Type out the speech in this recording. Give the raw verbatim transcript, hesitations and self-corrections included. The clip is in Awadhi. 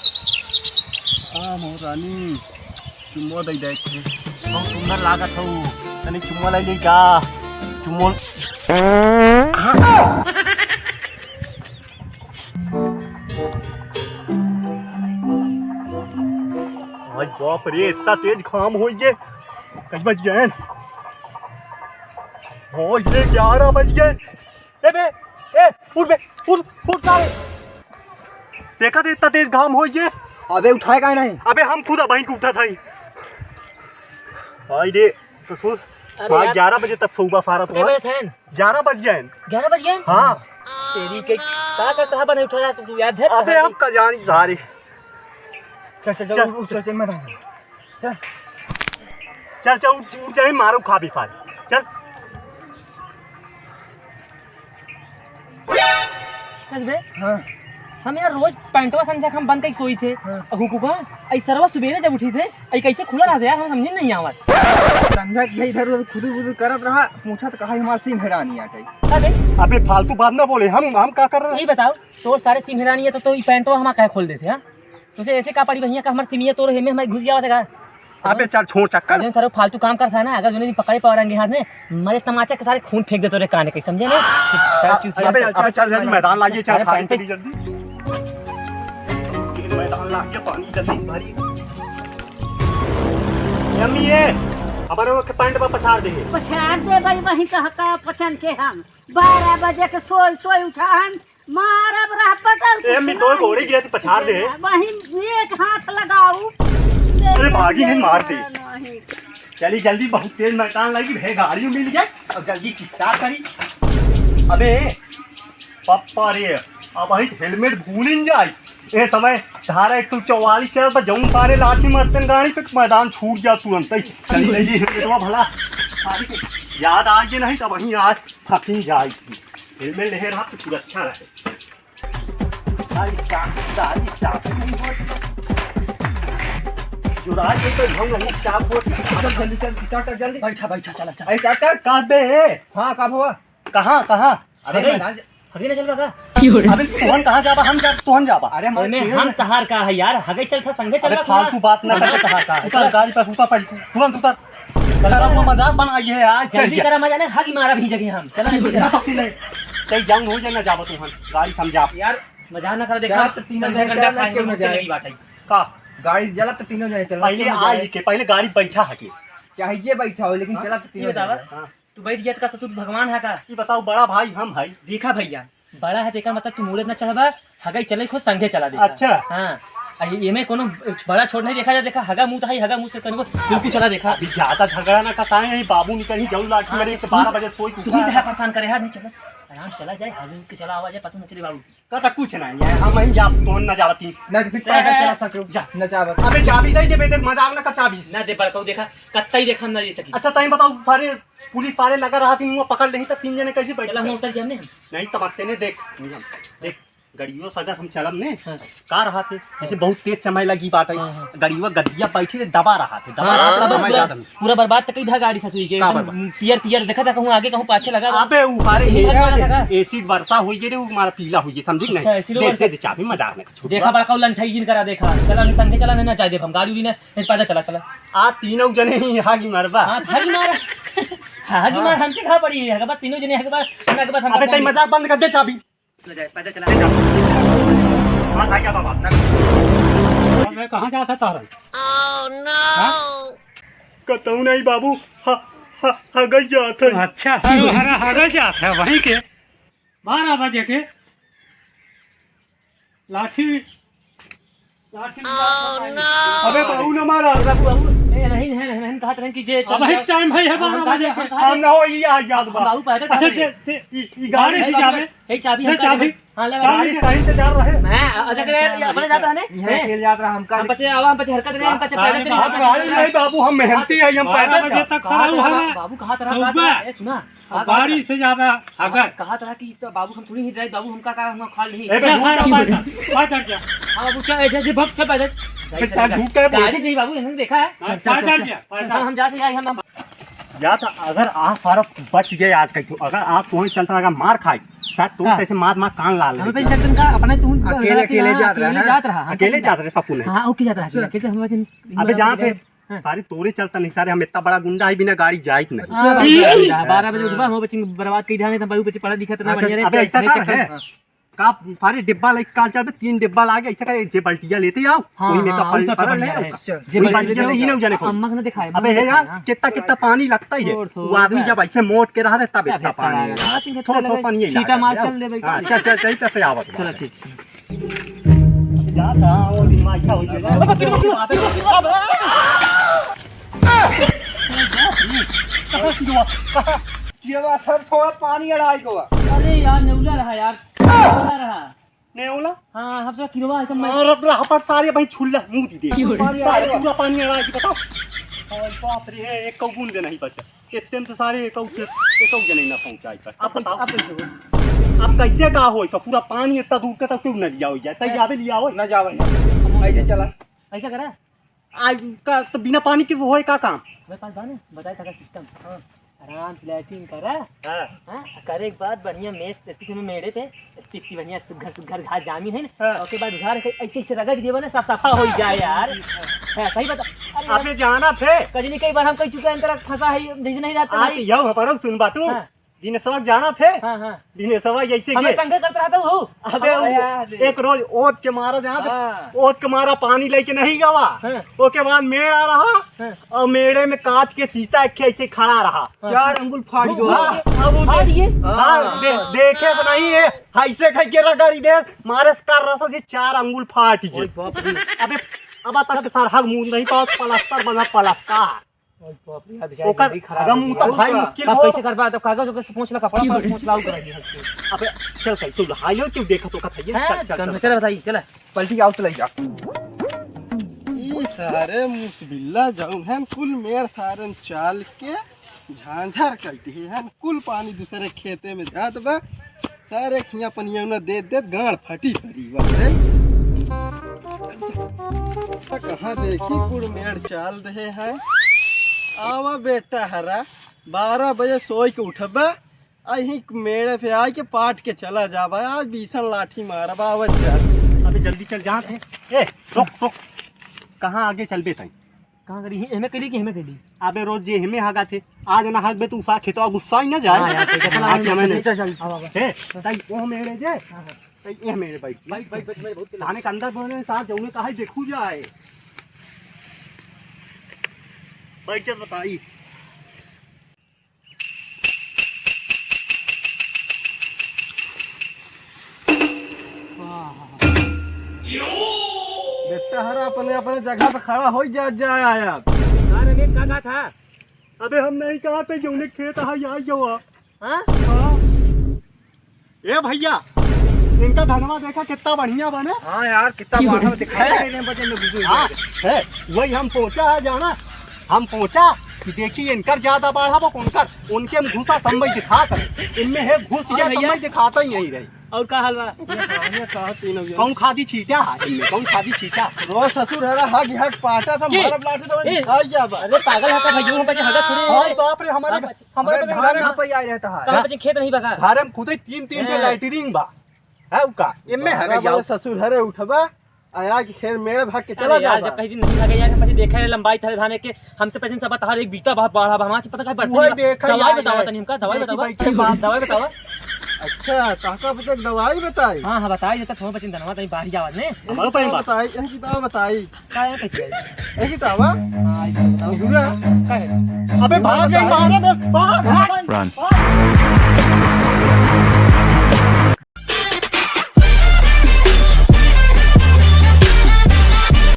आ, मोर रानी, चुम्मो दे दे। बहुत सुंदर लागत हौ। तनी चुम्मो ले ले जा। चुम्मो। आज बाप रे, इतना तेज घाम होइ गे। कई बज गए? होइ गे, ग्यारह बज गए। ए बे, ए, उठ बे, उठ, उठ सारे। देखा तो इतना तेज घाम होइ गे। अबे उठाए काहे नहीं? अबे हम खुद अबहीं के उठा था ही। भाई रे, ससुर, अरे भाई यार। ग्यारह बजे तक सोउबा फारत कै हुआ। बजे थे? ग्यारह बज गए। ग्यारह बज गए? हाँ। तेरी के, का, का, कहाँ बने उठा रहा तू यार? धर अबे कहाँ हम गई? का जानी सारे। चल, चल, चल, चल। उठ, उठ, चल, चल, मैदान में। चल। चल, चल, उठ, उठ जाए, मारो खा भी फाल। चल। कस बे? हाँ। हम यार रोज पैंटवा संझा के हम बंद कई सोई थे। हाँ। अ हुकुका, अई सरवा सुबेरे जब उठी थे, अई कैसे खुला रहा थे यार, हम समझे नहीं आवत। संझा के इधर उधर खुदुर बुदुर करत रहा, पूछा तो कहा हमार सिम हेरानी आटे। का बे? अबे फालतू बात ना बोले, हम, हम का कर रहे हैं? यही बताओ, तोर सारे सिम हेरानी है तो, तो ई पैंटवा हमार काहे खोल देते, हाँ? तोसे ऐसे का पड़ी बहिया का हमार सिमिया तोर हेमे हमारे घुस जावा था का? अबे चल छोड़ चक्कर। जौन सारे फालतू काम करता है ना, अगर जौन दिन पकड़े पावरेंगे हाथ में, मरे तमाचा के सारे खून फेंक दे तोरे काने के, समझे ना? सारे चूतिया अबे सब। चल, चल, जल्दी मैदान लागिए, चल, अरे खाली पैंट चली जल्दी। मैदान लागिए, पानी जल्दी भरी। अम्मी ये, हमारे वो के पैंट पर पछाड़ दे। पछाड़ दे भाई, वहीं कहता पछन के हम। बारह बजे के सोई, सोई उठा हम। मारब रह पटल ए, अम्मी, दो गोड़े गिरा थी, पछाड़ दे। वहीं एक हाथ लगाऊ। अरे, भागी नहीं, मार दे। नहीं। चली जल्दी, बहुत तेज मैदान लगी, भे गाड़ी मिल जाए और जल्दी चिपटा करी। अबे, पप्पा रे, अब वही हेलमेट भूलिन जाए। ए समय धारा एक सौ चौवालीस चलत बा, जौन सारे लाठी मारतन गाड़ी पे, मैदान छूट जा तुरंत ही। चली ले जी हेलमेटवा भला, सारी के याद आ गए नहीं, तब वहीं आज फंसी जाए। हेलमेट लेहे रहा तो सुरक्षा रहे। गाड़ी स्टार्ट, गाड़ी स्टार्ट नहीं होत। जुड़ा के तो हम नहीं स्टार्ट होत। चल जल्दी, चल, स्टार्ट कर जल्दी। बैठा, बैठा, चला, चला। अरे स्टार्ट कर। का बे? हाँ, का भवा? कहाँ, कहाँ? अरे अरे, मैदान। अभी ना चलबा का? अबे तोहन कहाँ जाबा? हम जा, तोहन जाबा। अरे हमारे ओमे तीनों हम जने तहार का है यार, हगई चल था संगे चल अरे रहा फालतू बात ना करके तहार का है। उतर गाड़ी पर, उतर पहले तू, तुरंत उतर। सारा वो मजाक बनाई है यार, चढ़ जल्दी गया। करा मजा ना, हगी मारा भी जगह हम। चला जल्दी करा। तई जाऊन हो जाए ना जाबो तोहन, गाड़ी समझा। यार मजाक ना कर, देखा चला तो तीनों संजय जने कंडा चला, खाए क्यों ना जाए? लगी बात है। का? गाड़ी जला तो तीनों जने चला, पहले क्यों ना आ जाए? के, पहले गाड़ी बैठा हके। चाहे जे बैठा हो, लेकिन हाँ? चला तो ये तीनों बतावा। जने। हाँ। तू बैठ गया तो का ससुर भगवान है का? ई बताओ, बड़ा भाई हम है। देखा भैया, बड़ा है तो एकर मतलब तू मूड़े ना चढ़बा, हगई चले खो संगे चला देखा। अच्छा। हाँ। आ ये, ये में कोनो बड़ा छोट नहीं देखा जा, देखा हगा मुंह तो है, हगा मुंह से कहीं बिल्कुल चला देखा। अभी ज्यादा झगड़ा ना कसाए, यही बाबू निकल ही जाऊ लाठी हाँ, मेरे, एक तो तू, बारह बजे सोई तू ही उठा। तो है परेशान करे है, नहीं चला, आराम से चला जाए, हगा के चला आवा जाए, पता न चले बाबू। कहता कुछ नहीं है, हम ही जा, तो न जावती। ना तो फिर पैदल चला सके, जा। न जावत। अबे चाबी दे दे, बेटे मजाक ना कर चाबी। ना दे बड़काऊ, देखा, कत्ता ही देखा ना दे सकी। अच्छा, तई बताओ, सारे पुलिस वाले लगा रहा थी, मुंह पकड़ लेही, तब तीन जने कैसे बैठ चला, हम गए? उतर जाए हमने। नहीं, समझते ने, देख, देख, गड़ियों से अगर हम चलब ने, हाँ। का रहा थे, जैसे बहुत तेज समय लगी बात है, हाँ, हाँ। गड़ियों गद्दिया बैठी थे, दबा रहा थे, दबा हाँ, रहा थे, तब समय पूरा, ज्यादा नहीं। पूरा बर्बाद तक ही था गाड़ी ससुई के, का एकदम बर्बाद? पियर पियर देखा था, कहूँ आगे कहूँ पाछे लगा। अबे, ऊ बारे यही एसिड, लगा था। एसिड वर्षा होई गे रे, ऊ मारा पीला होई गे, समझी कि अच्छा, नहीं? एसिड दे, वर्षा। दे, दे चाबी, मजाक ना कर, छोड़ देखा दे। बड़काऊ लंठा गिन करा देखा, चला, नहीं संगे चला, नहीं ना जाए देब हम, गाड़ी उड़ी ना, नहीं पैदल चला, चला। आ तीनों जने ही हागी मारबा। हाँ, हागी मार। हागी मार, हमसे कहाँ पड़ी है? हगबा तीनों जने हगबा, ना हगबा हम अबे, तई मजाक बंद कर दे, चाबी। ले जाए, पैदल चला। ले जा। हाँ, आ गया बाबा। अबे, कहाँ जात है तारन? हाँ? कतहु नहीं बाबू, ह-, ह-, हगई जात है। अच्छा, हर, हर, हगई जात है वहीं के। बारह बजे के लाठी, लाठी में बात बताई। अबे बाबू न मारा। बाबू, बाबू, ए, नहीं, नहीं, नहीं, नहीं, कहत रहन कि जे अब चल एक जाओ। टाइम है, है हम बारह कहा बजे हम के। कहा हम ना हो, ये आ याद बा। बाबू पैदल अच्छा, कहा जे, जे, ई, ई गाड़ी गाड़ी से बाबू, जावे। यही चाबी हम ये कहा चाबी। हाँ, ले, ले। गाड़ी से कहीं से जा रहे हैं। मैं, अ, अ, देख रहे हैं, ये अपने जाता है ना? यहाँ हैं? अकेले जात रहा, हम हम कहा बच्चे, अब हम बच्चे हरकत नहीं, हम बच्चे पैदल चले हम जाते हैं। गाड़ी नहीं बाबू, हम मेहनती है, हम बारह पैदल बजे जा। तक खड़ा हुआ है। बाबू, कहा तरह, कहा तरह, ए, सुना। अब गाड़ी से जावे, अगर कहा तरह कि तो बाबू हम थोड़ी ही ड्राइव, बाबू हमका का, हम खा ली। ए, बे, जा, झूठ जा, का बोल रहा? पैदल जा। हाँ, बाबू, चल, ए, जा, जा, भग, चल, पैदल। बे, चल, झूठ का बोल गाड़ी रहा? नहीं, बाबू, इन्होंने देखा है। हाँ, पैदल जा, पैदल। हम, हम जा से आए, हम, हम या तो अगर आप सारा बच गए आज का, तो अगर आप कोई चलता अगर मार खाए, शायद तो का? तैसे मार मार कान लाल हमें रही। तो इंजेक्शन का अपने तू अकेले, अकेले जात रहा, अकेले जात रहा, हाँ, अकेले जात रहे, पप्पू नहीं। हाँ, ओके जात रहा, अकेले, अकेले हम बस इन-, अबे इन-, जहाँ थे, हाँ। सारे तोरे चलता नहीं, सारे हम इतना बड़ा गुंडा है, बिना गाड़ी जाइत नहीं। हाँ, बारह बजे उठबा, हम बच्चे बर्बाद कई डाले, तब बाबू बच्चे पढ़ा लिखा तो ना अच्छा, बढ़िया रे, अबे ऐसा कर, है? हाँ। का सारे डिब्बा लेके काल चल बे, तीन डिब्बा लागे, ऐसा करे, जे बाल्टिया लेते आओ, हाँ, वही में हाँ, का हम पल-, सब पलट समझ ले, गए। अच्छा। जे वही बाल्टी बाल्टिया लेते ले, ही नहीं जाने को। अम्मा को ना दिखाए, अबे अम्मा है को यार, दिखाए, हाँ। कितना, कितना पानी लगता ही है। थोड़, थोड़, वो आदमी बस। जब ऐसे मोट के रहा है, तब तब इतना इतना पानी लगा। है। हाँ, ठीक है, थोड़, चलो, थोड़ पानी ही छींटा लगा मार है। चल दे भाई, हाँ, चल। चल, चल, चल, चल, चल, आवत है। चलो, ठीक। जा, जा, वो दिमाग ऐसा हो गया। अब, अब, अब, अब, अब, अब, ये बात है, थोड़ा पानी अड़ाई को बा। अरे यार, नेउला रहा यार, नेउला रहा। नेउला? हाँ, सबसे किनवा है, सब मैं और अब रहा पर सारे भाई छुल्ला मुंह दी दे। क्यों रे? पानी अड़ाई को बा। पूरा पानी अड़ाई को बताओ। अरे बाप रे, एक कौ बूंद नहीं बचा। इतने में तो सारे एक कौ से, एक कौ जने ना पहुंचाई पर। अब अब कैसे, बताओ। अब कैसे हो? अब कैसे का होई? तो पूरा पानी इतना दूर का तो क्यों न लिया हो जाए? तै जावे लिया हो? ना जावे। कैसे चला? ऐसा करा? आज का तो बिना पानी के वो होए का काम? मेरे पास बा ना, बताए था सिस्टम। हाँ। आराम से लैट्रिन करा। हाँ। हाँ, करे के बाद बढ़िया मेज, इतने समय मेड़े पे, इतनी बढ़िया सुघर सुघर घास जामी है ना, हाँ। ओके बाद घर के ऐसे ऐसे रगड़ देबा ना, साफ सफा हो जाए यार। हाँ, सही बता। अरे यार, आपने जाना थे? कजनी कई बार हम कह चुके हैं, अंतरा फंसा है, ये नहीं रहता आज भाई। यह हमारा सुन बात हूँ। हाँ। दिनेशवा जाना थे? हाँ, हाँ। दिनेशवा जैसे हमें के संगे करता रहता हूँ। अबे हाँ, वो यार। एक रोज ओत के मारा जात, हाँ। ओत के मारा पानी लेके नहीं गवा। हाँ। ओके बाद मेड़ आ रहा हाँ। और मेड़े में कांच के शीशा एक ऐसे खड़ा रहा। हाँ। चार अंगुल फाड़ गयो। हाँ, अब वो फाड़ दे-, गए? हाँ, दे-, देखे तो नहीं है, ऐसे कह के रगड़ी दे, मारे से कर रहा था, चार अंगुल फाट गए। ओए बाप रे। अबे, अब तक सरहग मुंह नहीं पाओ, प्लास्टर बना प्लास्टर। ओए बाप रे, यार, बेचारा ओकर जिंदगी खराब अगर हो मुंह गई। तो भाई मुश्किल अब हो। कैसे करबा? तो कागज ओकर से पोंछ ला, कपड़ा पर पोंछ ला, ओकर ही हंस के। अबे, चल, चल, तू हायो क्यों देखत हो, कथा ये? हैं? चल, चल, चल, चल। चल, बताइए, चल। पलटी आओ, चल, जा। ई सारे मुसबिल्ला जौन हन, कुल मेड़ सारन चाल के झांझर कर दिए हन, कुल पानी दूसरे खेते में जात बा। सारे खिया पनिया न दे दे, गांड फटी परी बा रे। कहाँ देखी, कुल मेड़ चाल दे हैं। आवा बेटा हरा, बारह बजे सोई के उठबा, अही मेड़े पे आके पाट के चला जाबा। आज बीसन लाठी मारबा, आवत जा। अबे जल्दी चल, जहाँ थे। ए, रुक, रुक। कहाँ आगे चलबे तई? कहाँ करी? एहमे करी कि एहमे करी? अबे रोज जे एहमे हागा थे, आज ना हागबे तू उसा खेतवा गुस्सा ही ना जाए। हाँ यार, सही कहता। आज हमें नहीं। चल, चल, चल। आवा, आवा। हे, ताई ओह मेरे जे, हाँ, हाँ। ताई एह मेरे बैठ। बैठ, बैठ, बैठ, मैं बहुत धाने के अंदर बोले साथ जौने कहा देखू जाए। बैठ जा बताई। बेटा हरा अपने, अपने जगह पे खड़ा हो जा, जा आया। हाँ रमेश, का कहा था? अबे हम नहीं कहा थे जौने खेत है, यहाँ जो है। हाँ? हाँ। ए भैया, इनका धनवा देखा कितना बढ़िया बने। हाँ यार, कितना बढ़िया दिखाई दे रहे हैं, बचन में घुसे हाँ, हुए। है, वही हम पहुँचा है जाना, हम पहुँचा कि देखी इनकर ज्यादा बाढ़ा बा, उनकर, उनके में घुसा समय दिखात है, इनमें है घुस और गया भैया? समय दिखाता ही नहीं रही। और का हाल बा? ये कहा, ये कहा तीनों जन। कौन खादी छींटा है इनमें, कौन खादी छींटा? रोज ससुर हरा हग हग पाटा था, के? मारब लाठी तो ए? दिखाई गया बा। अरे पागल है का भाई, हम बचे हगा थोड़ी और है। बाप रे, हमारे हाँ, बचे। हमारे अरे पे धान घर कहाँ पे आए रहता है? कहाँ बचे खेत नहीं बगा? घर में खुदे तीन, तीन के हैं। लैट्रिन बा। है का? एमे है हमारे जाओ। ससुर हरे उठबा, आया कि खेत मेड़ भाग के अरे चला यार, जाबा। जब कहीं दिन नहीं भागे यार, हम बचे देखा है लंबाई थरे धाने के, हमसे पहले सब बता एक बीता बहुत बड़ा बा, हमारे पता का वही पड़ता देखा दवाई यार बतावा है। तनी हमका, दवाई देखी बतावा। भाई, क्या बात दवाई बतावा। अच्छा, ताका बचे दवाई बताई? हाँ, हाँ, बताई, जब तक हम बचे धनवा तनी बाहर जावत ने। हमारे पे बात बताई, इनकी बात बताई। का है कैसे? यही तो आवा। हाँ, आई बताओ। निहुरा। का है? अबे भाग गई, मारे बे, भाग, भाग। Run।